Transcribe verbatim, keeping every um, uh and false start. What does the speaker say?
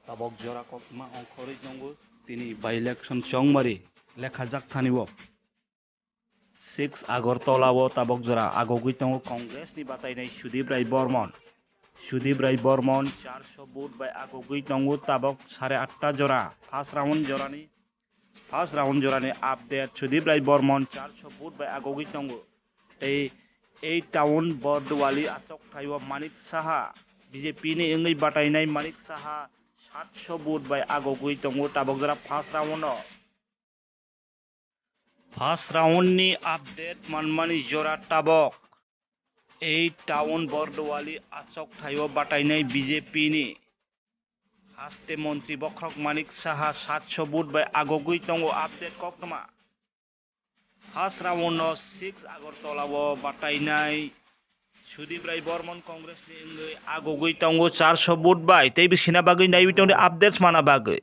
Tabok jora koktwma ongkhorwi tongo tini by-election chongmari lekhajak thani o. Six Agartala o tabok jora agogwi tongo Congress ni batainai Sudip Rai Bormon. Sudip Rai Bormon charsho vote bai agogwi tongo tabok sare atta jora. First round jorani, first round jorani update, Sudip Rai Bormon charsho vote bai agogwi tongo. Tei ei town Bordwali achok thaio Manik Saha, B J P ni wngwi batainai Manik Saha satsho vote bai agogwi tongo tabok jora first round o. First round ni update manmani jora tabok. Ei town Bordwali achok thaio batainai B J P ni haste montri bokhorok Manik Saha satsho vote bai agogwi tongo update koktwma. First round no six Agartala o batainai Sudip Rai Bormon Congress ni wngwi agogwi tongo charsho vote bai. Tei bisina bagwi naiwi tongdi updates mana bagwi.